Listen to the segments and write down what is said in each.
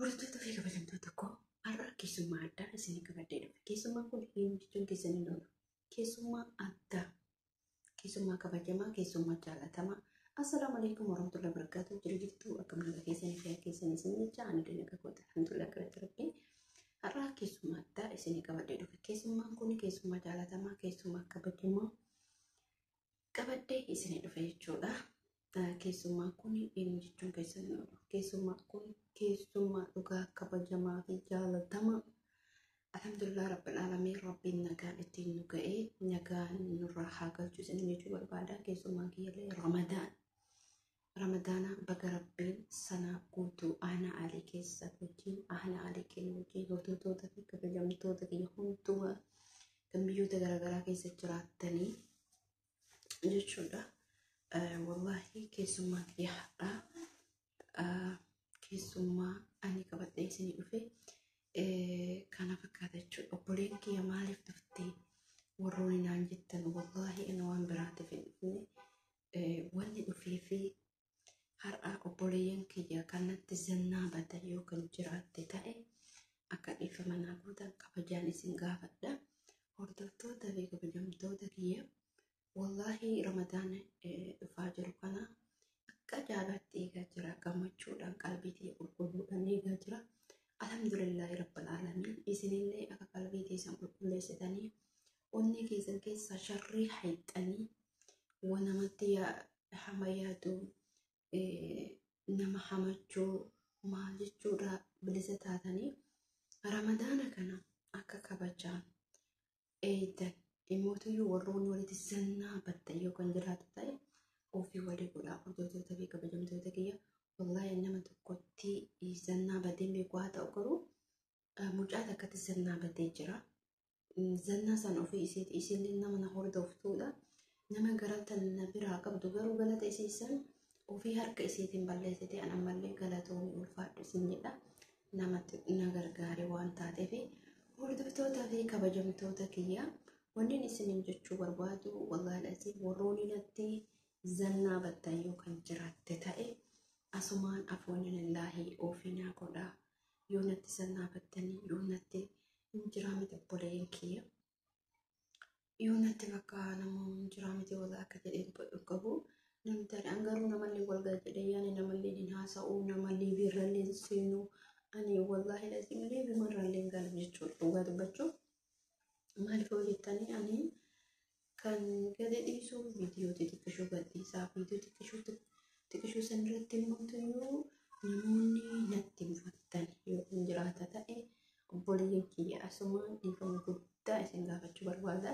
Hordoftoota fi kabajamtoota koo, har'a keessummaa addaa isinii qabadhee dhufe. Keessummaan kun eenyu jechuun keessan hin oolu. Keessummaa addaa, keessummaa kabajamaa, keessummaa jaalatamaa. Assalaamu alaikum warahmatullahi wabarakatuh. Jiru jirtuu, akkam nagaa keessanii, fayyaa keessanii isin jecha, ani nagaa koota, alhamdulillah, galata Rabbii. Har'a keessummaa addaa isinii qabadhee dhufe. Keessummaan kun keessummaa jaalatamaa, keessummaa kabajamaa qabadhee isinii dhufe jechuudha. Keessummaan kun eenyu jechuun keessan hin oolu. Keessummaan kun keessummaa dhugaa kabajamaa fi jaalatamaa. Alhamdulillah Rabbil Aalamiin, Rabbiin nagaan ittiin nu ga'ee nagaan nurraa haa galchu isin jechuu barbaada. Keessummaan kiyyallee Ramadaan. Ramadaana baga Rabbiin sana guutuu aanaa alii keessa wajjin, aanaa alii keenya wajjin, hordoftoota fi kabajamtoota kiyya hundumaa kan biyyoota garaagaraa keessa jiraattanii jechuudha. Wallaahi keessummaan kiyya har'aa, keessummaa ani qabadhee isinii dhufe kana fakkaata jechuudha. Obboleen kiyya, maaliif dhuftee warroonni naan jettan, wallaahi ani waan biraatiif hin dhufne. Wanni dhufee fi har'a obboleeyyan kiyya kanatti zannaa badan yoo kan jiraatte ta'e, akka dhiifama naa gootan kabajaan isin gaafadha. Hordoftoota fi kabajamtoota kiyya, wallaahi Ramadaana dhufaa jiru kana akka ajaa'ibaatti eegaa jira. Gammachuudhaan, qalbii tiyya qulqulluudhaan eegaa jira. Alhamdulillahi Rabbil Aalamiin. Isinillee akka qalbii teessan qulqulleessitanii, onnee keessan keessaa sharrii hayxanii, waan namatti hama yaadu, nama hamachuu maal jechuudha, bilisa taatanii Ramadaana kana akka kabajaan eeydan, immootuyyuu warroonni walitti zannaa battan yoo kan jiraatu ta'e ofii walii godhaa. Hordoftoota fi kabajamtoota kiyya, wallaahi nama tokkotti zannaa badee beeku, haa ta'u garuu mucaa takkatti zannaa badee jira. Zannaa sana ofii isiiti, isillee nama na hordoftuudha. Nama galata na biraa qabdu, garuu galata isii san ofii harka isiitiin balleessite. An ammallee galatoomii, ulfaadhu isin jedha. Namatti na gargaare waan taateef, hordoftoota fi kabajamtoota kiyya, wanni isiniin jechuu barbaadu, wallaahi asii warroonni natti zannaa battan yoo kan jiraatte ta'e, asumaan afoonilillaahi ofii naa godhaa. Yoo natti zannaa battanii, yoo natti hin jiraa miti, obboleeyyan kiyya. Yoo natti bakka nama hin jiraa miti, wala akka jedhee qabu namni ta'e, an garuu namallee wal ga'a jedhee yaani namallee hin haasa'u, namallee birrallee hin seenu. Ani wallaahi lazim liivimarrallee hin galu jechuudha, dhugaa dubbachuuf. Maaliif yoo jettanii, ani kan gadi dhiisu viidiyoo xixiqqishuu gad dhiisaa. Viidiyoo xixiqqishuu xixiqqishuu san irratti immoo namoonni natti mufattan yoo kan jiraata ta'e, obboleeyyan kiyya, asumaan dhiifama guddaa isin gaafachuu barbaada.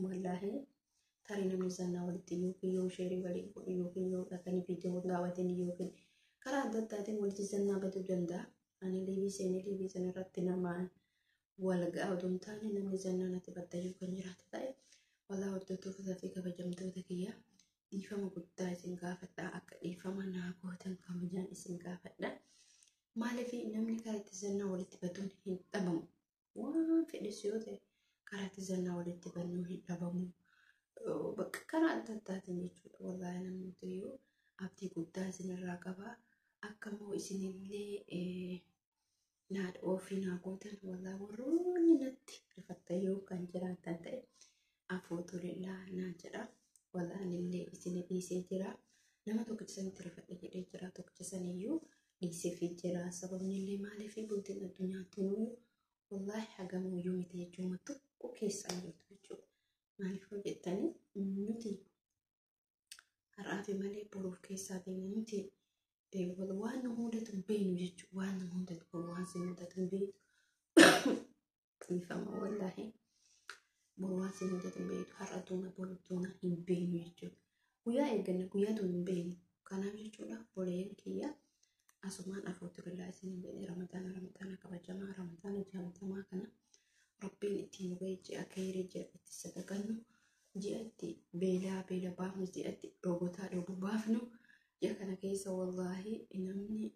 Wallaahi tarii namni zannaa walitti yookiin yoo sheerii walii godhu yookiin yoo dhaqanii viidiyoo daawwatan yookiin karaa adda addaatiin walitti zannaa baduu danda'a. Ani liivii seenee liivii sana irratti namaan wal ga'a otoo hin taane, namni zannaa natti badda yoo kan jiraatu ta'e, wallaahi hordoftoota fi kabajamtoota kiyya, dhiifama guddaa isin gaafadha. Akka dhiifama naa gootan kabajaan isin gaafadha. Maaliif, namni karaa itti zannaa walitti baduun hin dhabamu. Waan fedhes yoo ta'e karaa itti zannaa walitti bannuu hin dhabamu. Bakka karaa adda addaatiin jechuudha. Wallaahi namni iyyuu abdii guddaa isinirraa qaba. Akka immoo isinillee naa ofii naa gootan, wallaahi warroonni natti rifattan yoo kan jiraatan ta'e, afuutulillaa naa jedha. Wallaahi anillee isin dhiisee jira. Nama tokkicha sanitti rifadhe jedhee jira. Tokkicha saniyyuu dhiiseefii jira. Sababni illee maaliif, bultiin addunyaatti nuyyuu wallaahi hagamuyyuu miti jechuudha, tokko keessaa jirtu jechuudha. Maaliif yoo jettanii, nuti har'aafi malee boruuf keessaa deemna. Nuti waan nu mudatu hin beeknu jechuudha. Waan nu mudatu, boru waan si mudatu hin beektu. Dhiifama, wallaahi boru waan si mudatu hin beektu. Har'a duuna, boru duuna hin beeknu jechuudha. Guyyaa eegganna, guyyaa duunu hin beeknu. Kanaaf jechuudha, obboleeyyan kiyya, asumaan afuuturillaa isin jedhee, Ramadaana, Ramadaana kabajamaa, Ramadaana jaalatamaa kana Rabbiin ittiin nu ga'e, ji'a keerii, ji'a itti sadaqannu, ji'a itti beelaa beela baafnu, ji'a itti dhogotaa dhogu baafnu. Ji'a kana keessa wallaahi namni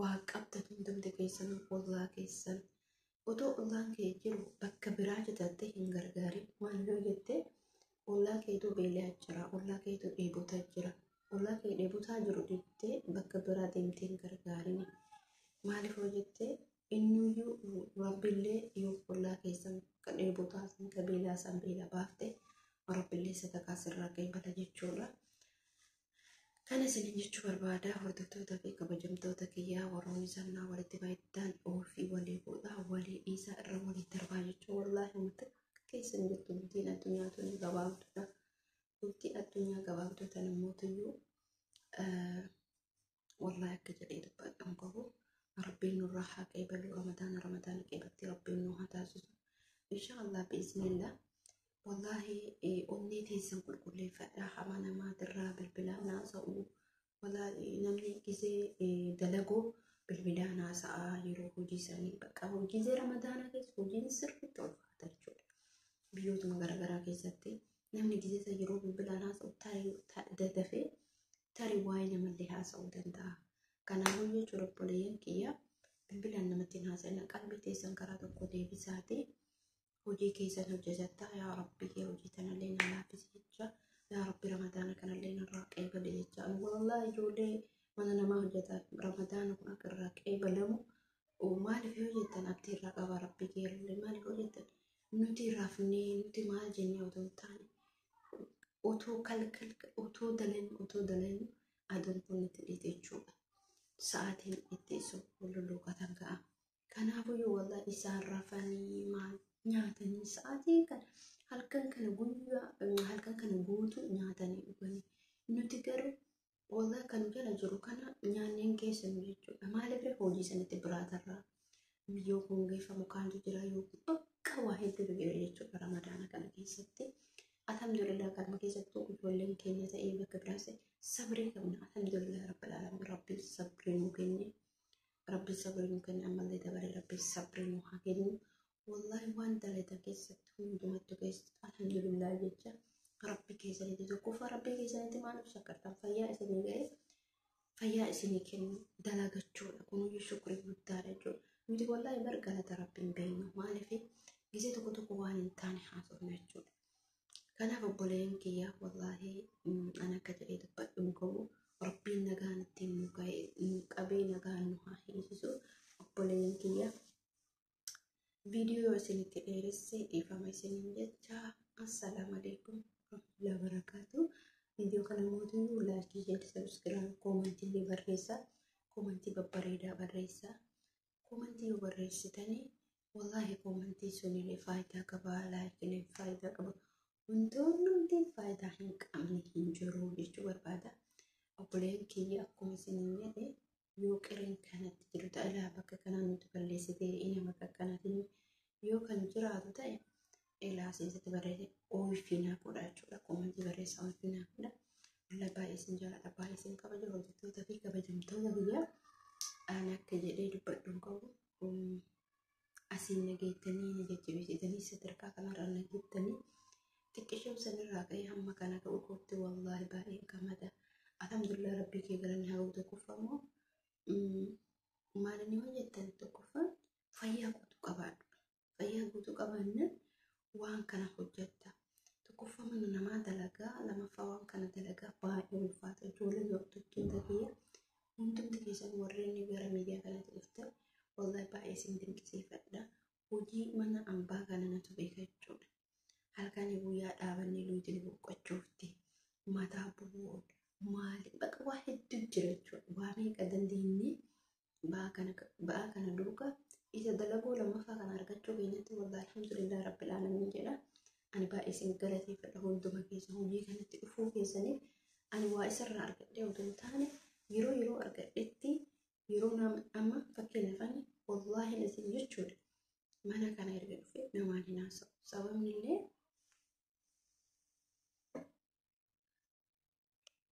waa qabdatu hundumti keessan ollaa keessan, otoo ollaan kee jiru bakka biraa jiratte hin gargaarin. Maal yoo jette, ollaa keetu beelaa jira, ollaa keetu dheebotaa jira. Ollaa kee dheebotaa jiru dhiiftee deemtee hin gargaarini. Maaliif hoo jettee innuyyuu Rabbillee yoo ollaa keessan kan dheebotaa san ka beelaa san beela baafte Rabbillee sadaqaa sirraa qeebala jechuudha. Kana isinin jechuu barbaada hordoftoota fi kabajamtoota kiyyaa warroonni sannaa walitti baay'ataan ofii walii godhaa walii dhiisaa irra walii darbaa jechuu wallaahi uummata keessan jirtu bultiin addunyaa tuni gabaabduudha. Bultii addunyaa gabaabduu tan immootuyyuu wallaahi akka jedhee dubbadhu hin qabu. Rabbiin nurraa haa qeebalu ramadaana ramadaana qeebatti Rabbiin nu haa taasisu. Inshaallah biiznillah. Wallaahi onnee teessan qulqulleeffadhaa hamaa namaatirraa bilbilaan haasa'u. Wallaahi namni gisee dalaguu bilbilaan haasa'aa yeroo hojii isaanii bakka hojii ramadaanaa keessa hojiin sirriitti ulfaata jechuudha. Biyyootuma garaagaraa keessatti namni gisee isa yeroo bilbilaan haasa'u tarii dadafee tarii waa'ee namallee haasa'uu danda'a. Kanaafuu jechuudha obboleeyyan kiyya bilbilaan namatti hin haasa'ina qalbii teessan karaa tokko deebisaatii. Hojii keessan hojjetattaa yaa Rabbi kee hojii tanallee na laaffisi jecha yaa Rabbi ramadaana kanallee narraa qeebale jecha wallaahi ijoollee mana namaa hojjetan ramadaana kun akka irraa qeebalamu maaliif yoo jettan abdii irraa qaba Rabbi kee illee maaliif yoo jettan nuti rafnee nuti maal jennee otoo hin taane otoo kalkal otoo dalan otoo dalan aduun kun itti dhiite jechuudha. Sa'aatiin itti lulluuqatan ga'a. Kanaafuyyuu wallaahi isaan rafanii maal nyaatanii sa'aatii kana halkan kana guyyaa halkan kana guutuu nyaatanii dhuganii nuti garuu wallaahi kan jala jiru kana nyaanneen keessanu jechuudha. Maaliif hojii sanitti biraatarraa yoo hongeeffamu kaantu jira yoo bakka waa hedduutu jira jechuudha ramadaana kana keessatti. Alhamdulillah kanuma keessattuu ijoolleen keenya ta'ee bakka biraas sabrii qabna. Alhamdulillah rabbil alamin rabbiin sabrii nuu kenne. Rabbiin sabrii nuu kenne ammallee dabalee rabbiin sabrii nuu haa kennu. Wallaahi waan dalagan keessatti hundumattu keessatti alhamdulillah jecha rabbi keessanitti tokkoffaa rabbi keessanitti maaliif shakkartan fayyaa isinii ga'e fayyaa isinii kennu dalagachuudha. Kunuyyuu shukrii guddaadha jechuudha. Nuti wallaahi bar galata rabbiin beeknu maaliif gisee tokko tokko waan hin taane haasofna jechuudha. Kanaaf obboleeyyan kiyya wallaahi an akka jedhee dubbadhu hin qabu. Rabbiin nagaan ittiin nu qabee nagaan nu haa hiisisu obboleeyyan kiyya. Viidiyoo yoo isinitti dheeresse dhiifama isiniin jecha. Assalaamu alaikum warahmatullahi wabarakaatu. Viidiyoo kana mootuu laayikii, sheer, sabiskiraayib, koomantii illee barreessaa. Koomantii babbareedaa barreessaa. Koomantii yoo barreessitanii wallaahi koomantii sunillee faayidaa qaba, laayikiilee faayidaa qaba. Wantoonni hundi faayidaa hin qabne hin jiru jechuu barbaada. Obboleen kiyya akkuma isiniin jedhe yoo qireen kanatti jiru ta'e ilaa bakka kanaa nuti balleessitee inni bakka kanaatiin yoo kan jiraatu ta'e ilaa seensatti barreesse ooyifinaa godha jechuudha. Koomantii barreessaa ooyifinaa godha. Wallah baay'ee isin jaalladha baay'ee isin kabaja hordoftoota fi kabajamtoota biyyaa ani akka jedhee dubbadhu hin qabu. Asiin na geettanii na jajjabeessitanii sadarkaa kanarra na geettanii xiqqishoo sanirraa ka'ee hamma kana ga'u kootti wallaahi baay'een gammada. Alhamdulillah rabbii kee galanni haa ga'u tokkoffaa immoo maal inni hojjettan tokkoffaan fayyaa guutuu qabaadhu. Fayyaa guutuu qabaannaan waan kana hojjetta. Tokkoffaa mana namaa dalagaa lamaffaa waan kana dalagaa baay'ee ulfaata. Ijoolleen hordoftoota kiyya hundumti keessan warreen gara miidiyaa kanatti dhuftan wallahi baay'ee isin dinqisiifadha. Hojii mana ambaa kana natu beeka jechuudha. Halkan guyyaa dhaabannee luutiin boqochuufti mataa bu'uun maali bakka waa hedduu jira jechuudha. Waa meeqa dandeenyee ba'aa kana duukaa isa dalaguu lammaffaa kana argachuu keenyatti wallahi alhamdulillah rabbil alamin jedha. Ani baay'ee isin galateeffadha hunduma keessa hojii kanatti dhufuu keessaniif ani waa isarraa argadhee otoo hin taane yeroo yeroo argadhetti yeroo amma fakkeenyaaf ani wallaahi isin jechuudha mana kana erga dhufe namaan hin haasa'u. Sababni illee